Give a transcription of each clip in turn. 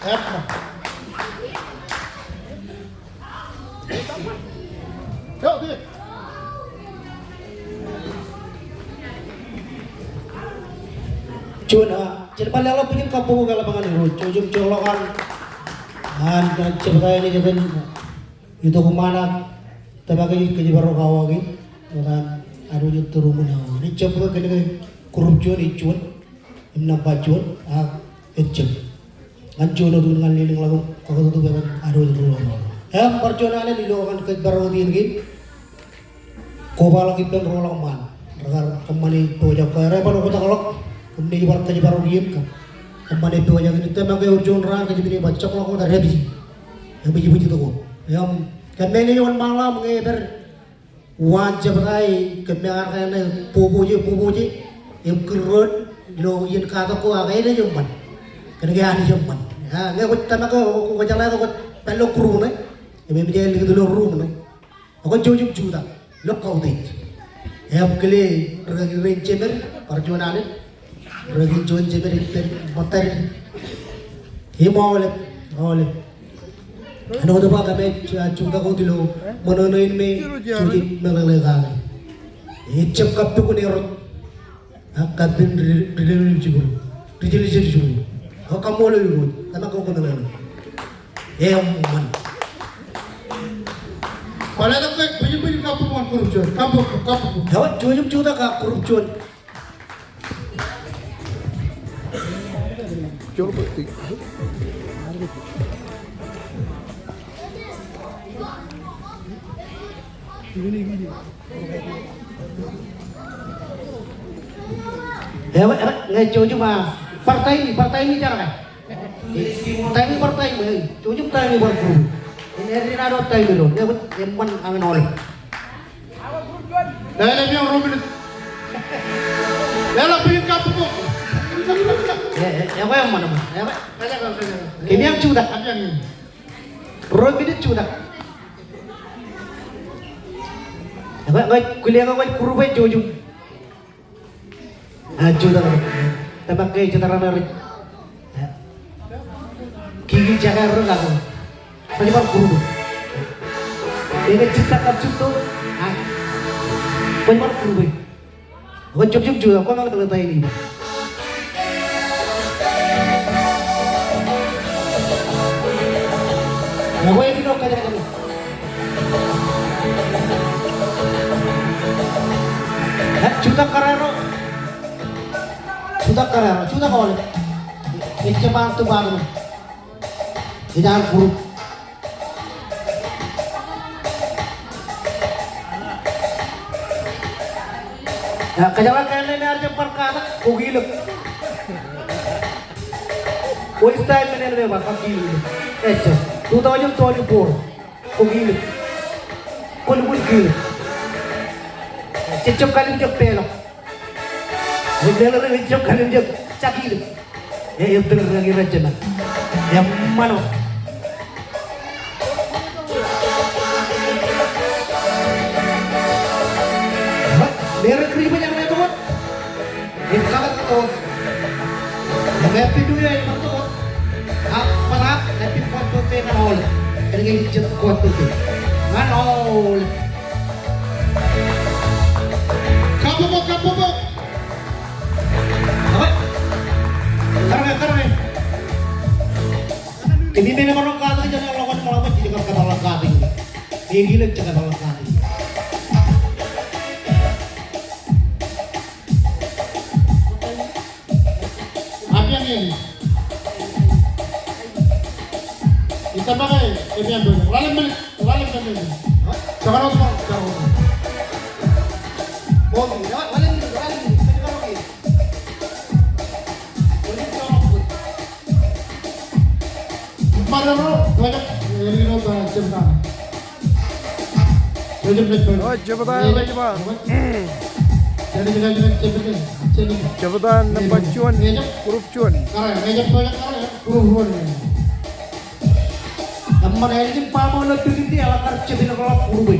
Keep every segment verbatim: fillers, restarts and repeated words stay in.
Juon, a, jen bar leḷọk bwijin kabbokbok eḷap ñan Irooj. Jouj im joḷọk an, an, an jebta eo ej itok iṃaan ak tōmak eo kōjparok awa kein, wōt an, ad wōj iturūṃwin awa kein. Ejjab bwe kōnke group juon ej juon, im nōṃba juon, ak ejjab. Ñan juon wōt in ñan lelōñḷọk im kakōtoktok etan ad wōj iturūṃwin awa. Im bar juon alen ilo ñan kōjparok wōt iien kein. Kobaḷọk ippān roḷọk ṃaan rekar kōṃṃane pojak ko, erro bar oktakḷọk im naaj bar kōjparok iien kab kōṃṃane pojak in. Im tōmak eo ewōr juon raan kōjepine bar jokḷọk wōt ad dāpiji im ijbwijtok wōt. Im kōmmeḷeḷe wōt ṃaḷa im ñe epād waan jebta e kōmmeaar kaṇe bōbōje, bōbōje im kūr road ilo iien katak ko ak eḷap eṃṃan. Kōnke Anij eṃṃan. A, ñe kwōj tōmak eo kwō jeḷā ke kwōj pād ilo group ṇe im eṃōj aer likūt ilo room ṇe. Ak kwōj jouj im jutak ilo kautiej. Im kile ri-, ri-, ri-, jemed, bar juon alen. Ri-, ri-, juon jemed ippān ṃōttad. Im aolep, aolep. Āinwōt ba kōmij, a, jutak wōt ilo ṃōṇōṇō in me jej meḷeḷe kake. Ejjab kappukun erot. Ak kappin ri-, ri-, ri-, ri-, jibū. Ri-, ri-, ri-, jibū. Ak kaṃṃoolol Irooj. Tōmak ko kōmeḷeḷe. Eṃṃan. Bar letok ke bwijin, bwijin kabbokbok ñan group juon. Kabbokbok, kabbokbok. Ewa, jouj im jutak ak group juon. Ewa, ewa, ñe jouj im, a, bar taimi, bar taimi jar ke. Taimi bar taimi, e, jouj im taimi bar group. Im āindein ad wōt taimi ilo, ñe kwōj eṃṃan aṃ aolep. Eḷap eḷap ruo minit. Eḷap bwijin kabbokbok. E, e, ekwe eṃṃan, eṃṃan. Ekwe. Kōmij jutak. Ruo minit jutak. Ekwe, ekwe, kwōle ke kwōj group e jouj im. A, jutak. Tōmak ke ej jitōñ ro rej. Kiki jake ro kato. Kwōj bar group e. Ej jitōñ kab jitōñ. A. Kwōj bar group e. Kwōj jouj im jutak. Kwōj bar group e. Ekwe ej ilo kajekjek. Ej jutak kōrā ro. Jutak kōrā ro, jutak aolep. Ejjab an tūbaaṃ ṇe. Ej an group. Ej kōjeḷā ke eṇ ṇe ear jab bar katak, kwō kilōk. Waste time men eṇ me ba, ba kilōk. Ejjab. Two thousand twenty-four. Kwō kilōk. Kwō lukkuun kilōk. Jejjab kalimjek peḷọk. Ejjab kalimjek, jab kilōk. E, e, tōl ri-, ri-, ri-, jema. Eṃṃan wōt. Merry Christmas, eṃṃan wōt. Im kakōttok. Im Happy New Year, eṃṃan wōt. Ak bōtaab, Happy Fourth Birthday ñan aolep. Kōnke ej jet Fourth Birthday ñan aolep. Kabbokbok, kabbokbok. Kōrā ke, kōrā ke. Kōmij men emaroñ katakin jān aolep ḷọk, ḷọk, ḷọk, ḷọk, ḷọk, ḷọk. Apiañ in. Ij tōmak e, epiañ bwe. Ḷalem men, ḷalem men. Jekar wōt, jekar wōt. Bom, ḷalem men, ḷalem men. Ṃaroñ ro, bajak, eh, ri ro ba jebta. Jebta, jebta. Oh, jebta, jebta. Jebta nōṃba juon, group juon. Eṃṃan, ālikin ba ṃool ilo bwijin eo, eḷak kar jebta ilo group e.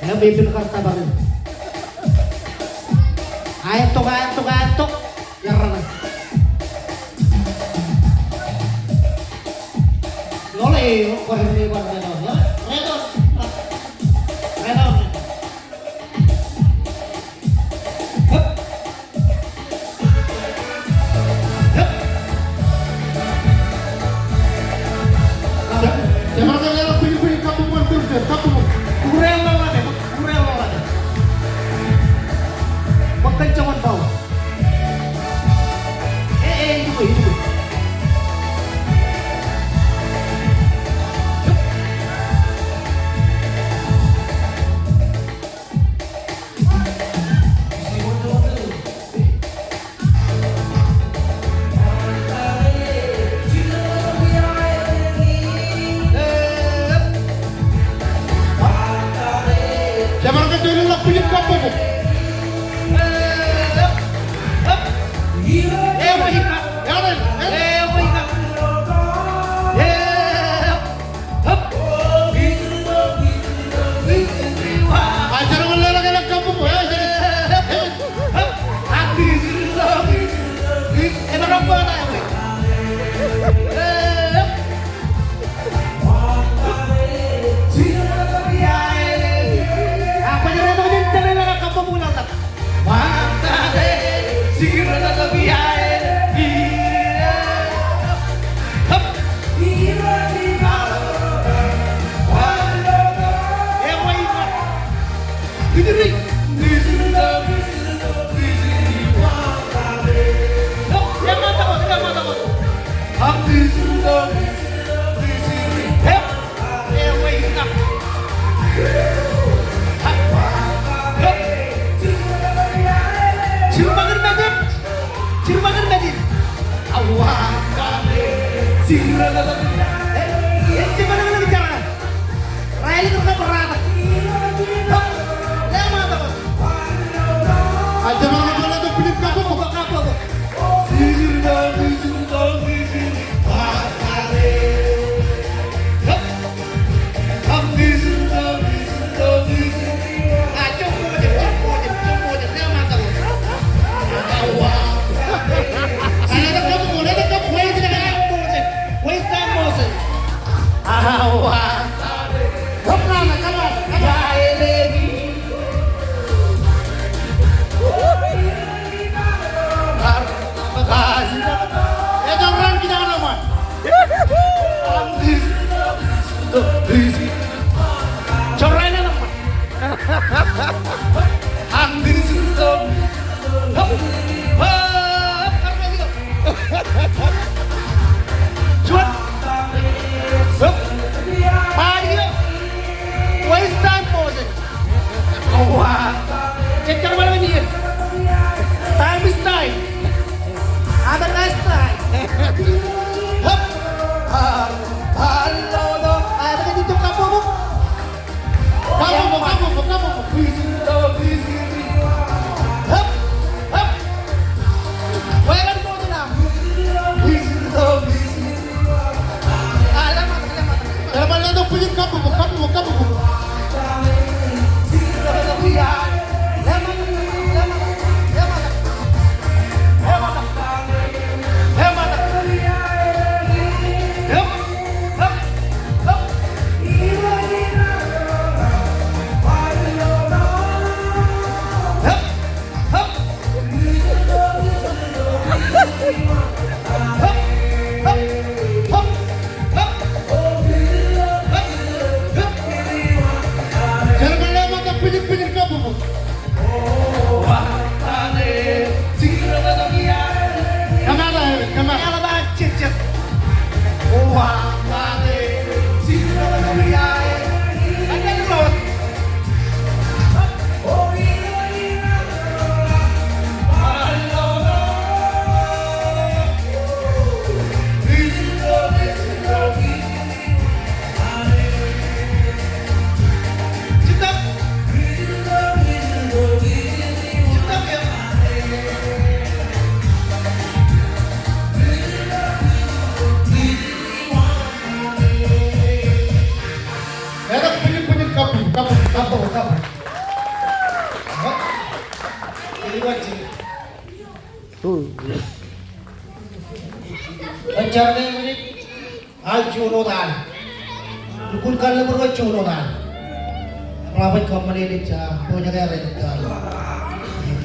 Eṃṃan, epen kar tōpar. Aetok, aetok, aetok. Yarra. Hey, bar, bar, bar, bar, bar. Bar, bar, bar. Jemaroñ ke leḷọk bwijin, bwijin, kabbokbok, kabbokbok. Kure ḷọk raan, kure ḷọk raan. Bōk kōn joñan bau. E, e, itok, itok. Jemaroñ ke leḷọk bwijin, kabbokbok. Jirbakūd Mājid. Jirbakūd Mājid. Awa. Ejjab ḷōmṇak jar. Raelōñ ro kab ratak. Hop. Lematak. Ejjab ḷōmṇak jar, kabbokbok, kabbokbok. Juon. Hop. Bar iiō. Waste time, Moses. Awa. Jejjab ṃōṇōṇō iien. Time is time. Have a nice time. Hop. Ah, hello, hello. Ah, tok ke itok, kabbokbok. Kabbokbok, kabbokbok, kabbokbok. Hop, hop. Weeḷap ṃool ṇe aṃ. Ah, lematak, lematak. Lematak, lematak, bwijin, kabbokbok, kabbokbok, kabbokbok. Lematak, lematak, lematak. Lematak. Lematak. Hop. Come out of here, come out. Ej tok bwijin, bwijin, kabbokbok, kabbokbok, kabbokbok. Ej jar ke bwijin. Aō juon wōt an. Lukkuun kallib ro juon wōt an. Eḷap aer kōṃṃane ej, ah, pojak eo rej tōl.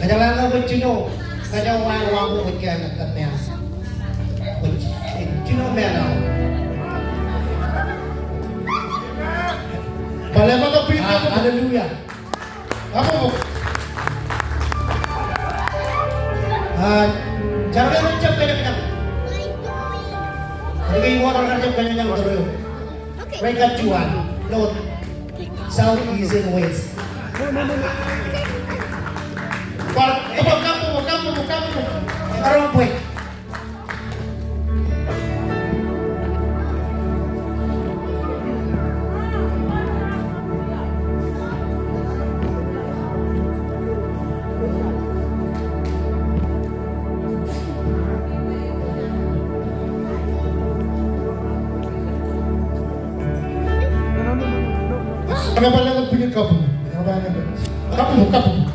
Kōjeḷā ke bwe jino, kōjeañ wāween waṃ bwe kwōj kōṇaan kōtmān. Kwōj, eh, jino men eo. Bale ṃōttan bwijin. Ah, hallelujah. Kabbokbok. Ah, jar ke rej jab kōjañjañ. Jar ke rej jab kōjañjañ tōre eok. Rej kajju an, north, south, east, and west. Bar, kabbokbok, kabbokbok, kabbokbok, kabbokbok. Ekaroñ bwe. Kabbokbok, kabbokbok.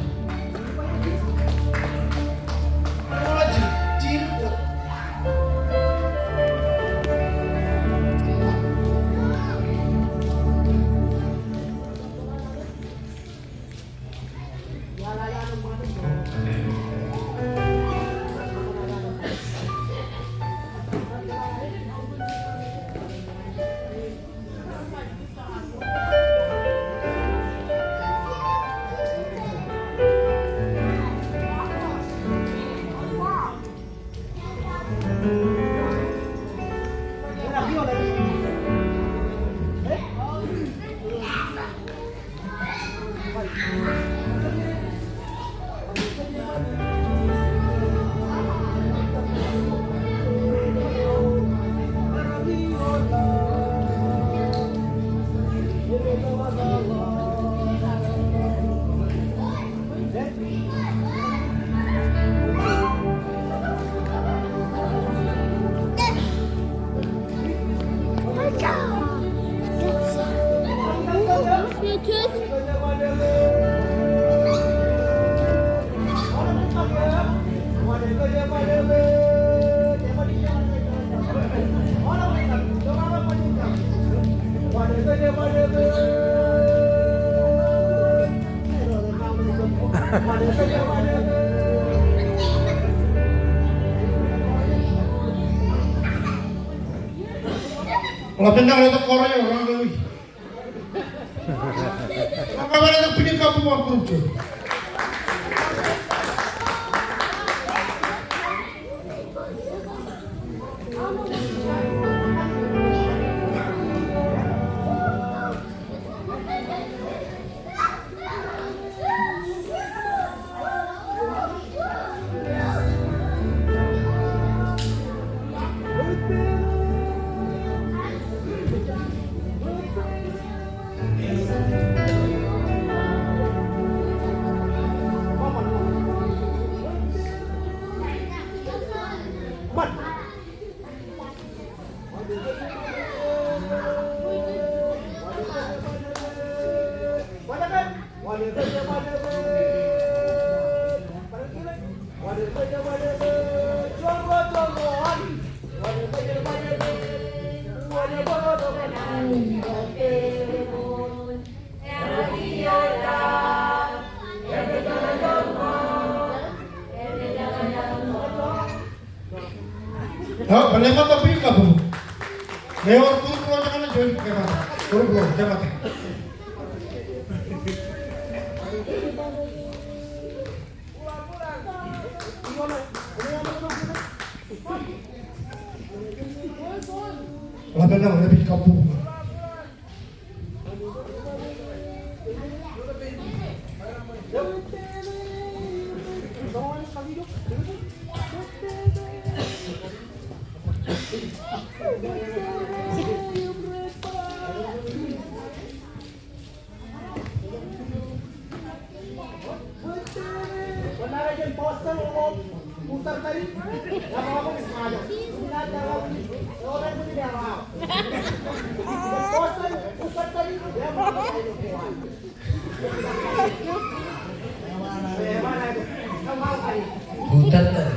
Ḷapḷap ñan ḷọk kọrọ eo, raṇ eo. Ḷapḷap ñan ḷọk bwijin kabbokbok group juon. Eo, bale ṃōttan bwijin kabbokbok. Ewōr group ro jekōṇaan juon, kōṃṃan. Group ro, kōṃṃan. Ḷapḷap ñan ḷọk bwijin kabbokbok. Two thirty.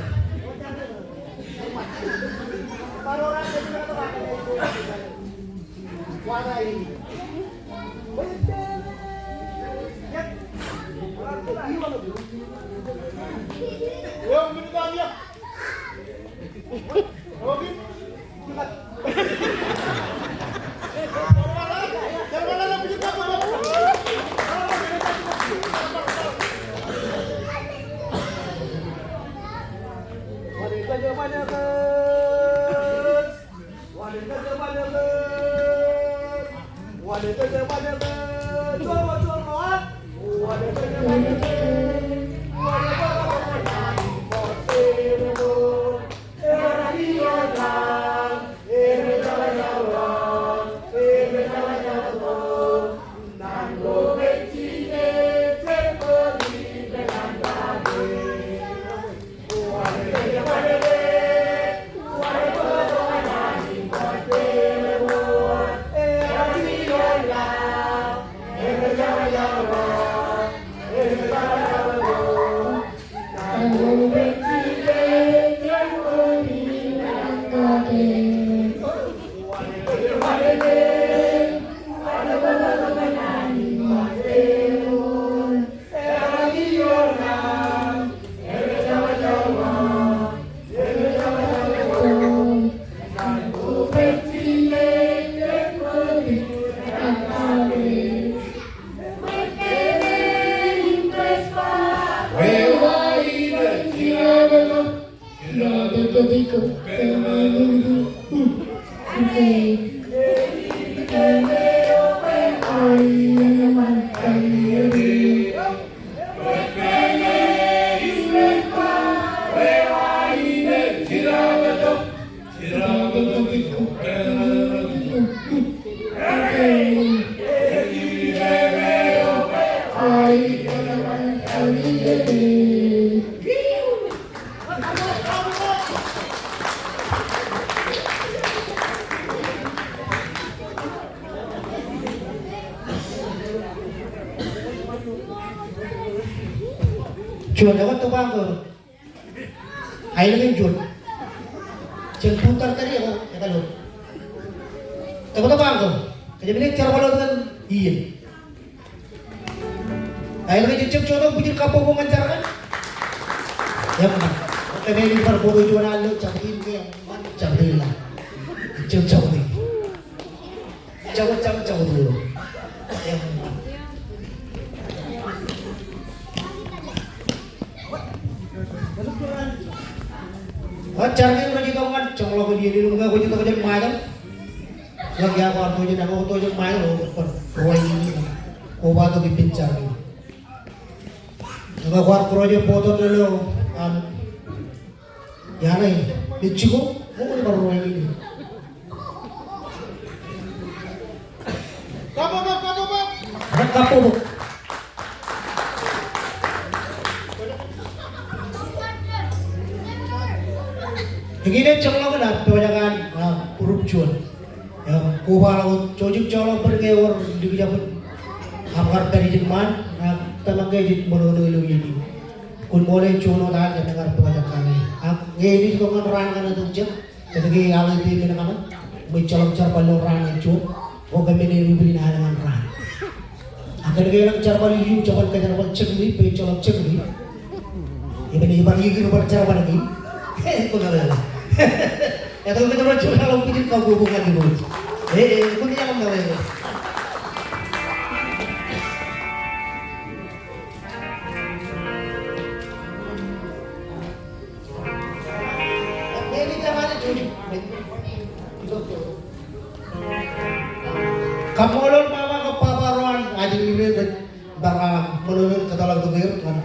Juon, ekwe tōpar ko. Aelōñ in juon. Jen pūttar tari eo, ekwe lo. Tōptōp aṃ ko. Kōjepel in jerbal wōt kōn iien. Aelōñ in jejjab jotok bwijin kabbokbok ñan jar kaṇ. Eṃṃan. Kōmij bar bōktok juon al lo jabdewōt ke eṃṃan jabdewōt la. Jejjab jabdewōt. Jabdewōt, jabdewōt, jabdewōt. Ak jar kein rej itok ñan joñḷọk in iien in, ñe kwōj itok jān Ṃajeḷ. Ñe kiiō kwaar tok jān, ñe kwōj tok jān Ṃajeḷ, kwōj bar ruwainene. Kobatok ippān jar kein. Ñe kwaar kōrọọl bōktok ilo an Iaan e, Mexico, ṃokta bar ruwainene. Kabbokbok, kabbokbok. Kabbokbok. Ikōṇaan joñḷọk in pojak an, ah, group juon. Im, kobaḷọk wōt, jouj im joḷọk bōd ñe ewōr likjab in. Aṃ kar pād ijin ṃaan, ak tōmak ke jej ṃōṇōṇō ilo iien in. Kwōn ṃool juon wōt an, kōmij kar pojak kaṇe. Ak ñe ej itok ñan raan kaṇe tok jet, kōnke eḷap ej men kaṇe, ṃōj jeḷak jerbal ilo raan eo juon, o kōmij men erup in aelōñ an raan. Ak kōnke elōñ jerbal eo, jeban kōjerbal jekli, bwe ejjeḷọk jekli. Iban, iban ikōṇaan bar jerbal kein. He, kwōn meḷeḷe. Eto, kōjerbal jerbal ilo bwijin kabbokbok ñan Irooj. He, he, kwōn meḷeḷe. Kaṃṃoolol ṃaṃa kab baba ro an ajri ro rej bar, ah, ṃōṇōṇō in kōtḷọk tok er ñan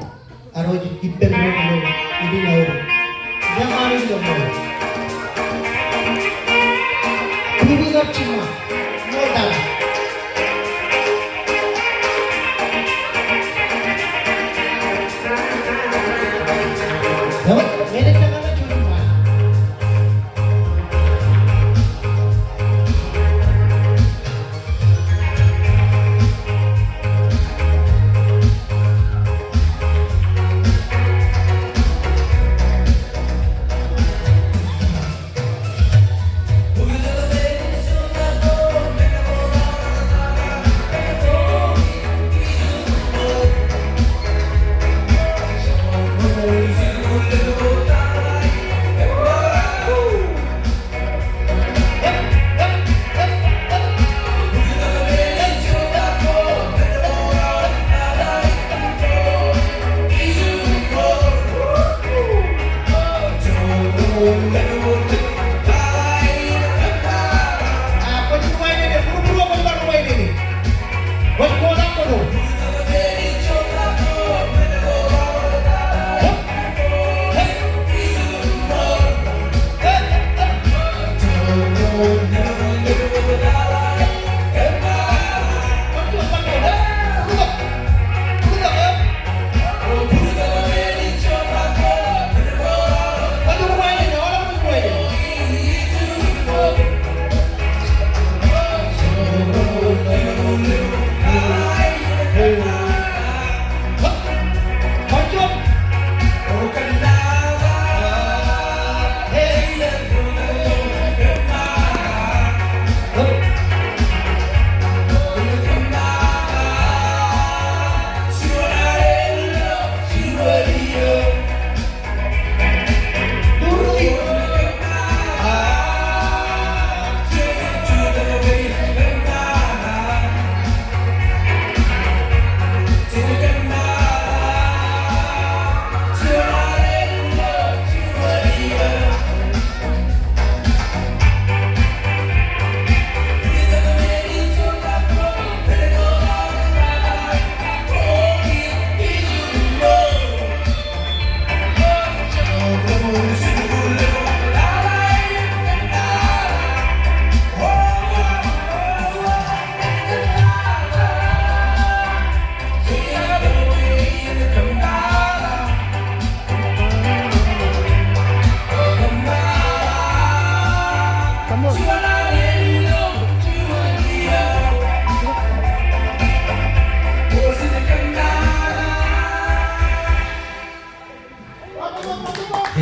ad wōj ippān ro ilo ippān ro. Ippān ro. Ippān ro. Ippān ro.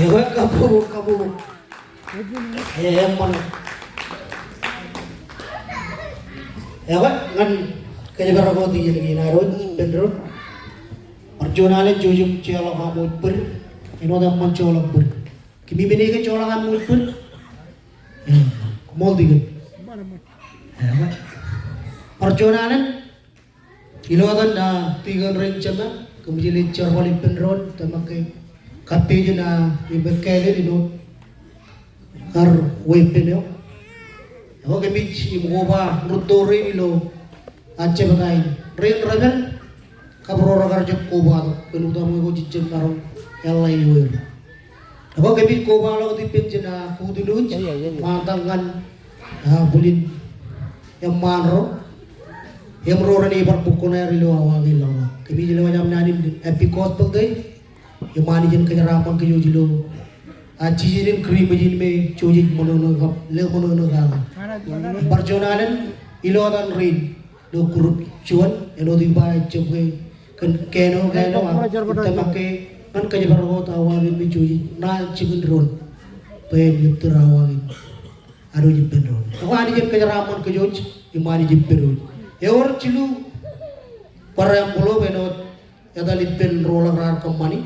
Ekwe, kabbokbok, kabbokbok. Eṃṃan. Ekwe, ñan kōjparok wōt iien kein ad wōj ippān doon. Bar juon alen jouj im joḷọk aṃ wōj bōd. Āinwōt eṃṃan joḷọk bōd. Kōmij men ke joḷọk aṃ wōj bōd? Eṃṃan. Koṃṃool tikōn. Ekwe. Bar juon alen. Ilo etan, ah, tikōn rein jema, kōmij jerbal ippān doon, tōmak ke kappejen, ah, im ekkāālel ilo ad weeppān eo. Ekwe kōmij im koba rūtto rein ilo, ah, jebta in. Rein rebel, kab ro rekar jab kobatok, kōn utaṃwe ko jejjab maroñ eḷḷā ioer. Ekwe kōmij kobaḷọk wōt ippān ijin, ah, Kūtluuj, ṃaantak ñan, ah, bwilin eṃṃaan ro. Im ro renaaj bar bōk kuṇaer ilo awa kein ḷọk. Kōmij lewōj aṃ naan in Happy Gospel Day. Iṃaan ijin kōjeraaṃṃan kōj wōj ilo, ah, jijet in Kūrijṃōj in me jej ṃōṇōṇō kab ḷeo ṃōṇōṇō kake. Bar juon alen ilo etan rein. Ilo group juon, āinwōt ij ba ejjab ke kōn kanooj, kanooj, ak ij tōmak ke ñan kōjparok wōt awa kein me jej ṇa jikin doon. Bwe en ettōr awa kein ad wōj ippān doon. Ekwe Anij en kōjeraaṃṃan kōj wōj, im Anij ippād wōj. Ewōr jilu bar envelope āinwōt etal ippān ro ḷọk raar kōṃṃani.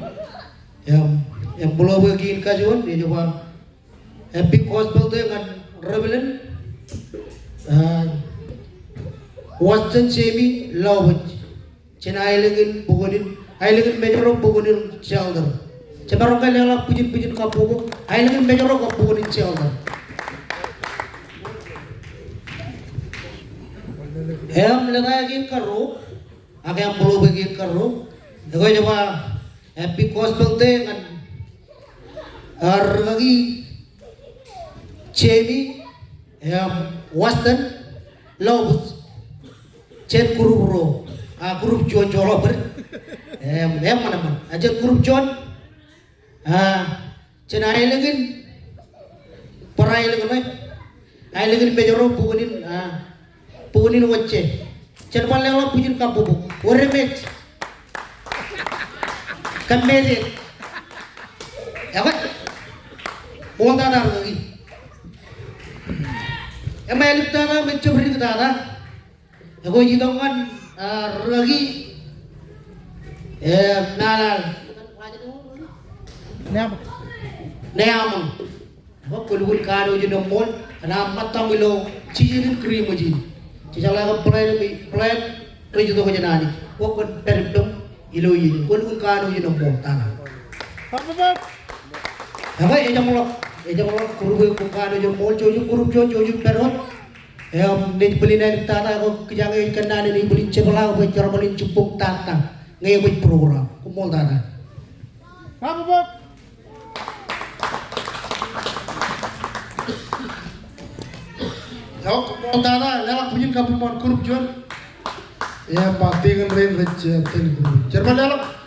Im envelope kein kajuon ej ba Happy Gospel Day ñan rebel in, ah, Weston Jemi Lobej. Jān aelōñ in Bukonin, aelōñ in Mājro Bukonin shelter. Jemaroñ ke leḷọk bwijin bwijin kabbokbok, aelōñ in Mājro kab Bukonin shelter. Im lōta kein karuo, ak envelope kein karuo. Ekwe ej ba Happy Gospel Day ñan Rikaki Jemi, im Weston Lobej. Jān group ruo, ah, group juon joḷọk bōd. Im, im eṃṃan, eṃṃan. Ah, jān group juon, ah, jān aelōñ in, bar aelōñ in, aelōñ in Mājro Bukonin, ah, Bukonin Wōjje. Jen bar leḷọk bwijin kabbokbok. Wōr emej? Kōmmejet. Ekwe. Ṃool tata Rikaki. Im āliktata im ejjab diktata. Ekwe ij itok ñan, ah, Rikaki, eh, Nalal. Neaṃ. Neaṃ. Ekwe kwōlukkuun kanooj in eṃṃool, kōn aṃ ṃōttaṃ ilo jijet in Kūrijṃōj in. Jejeḷā ke plan, plan rej itok jān Anij. Ekwe kwōn pād ippem ilo iien in. Kwōlukkuun kanooj in eṃṃool tata. Ekwe ejeṃḷọk, ejeṃḷọk group eo, kwōn kanooj in eṃṃool, jouj im group juon, jouj im pād wōt. Im naaj bōlen āliktata, ekwe kijañe ej kōnnaan in, ij bōlen jepḷaak bwe jerbal in jibboñ tata ñe eṃōj program. Koṃṃool tata. Kabbokbok. Tok, ṃool tata, leḷọk bwijin kabbokbok ñan group juon. Im ba tikōn rein rej, eh, tōl group. Jen bar leḷọk.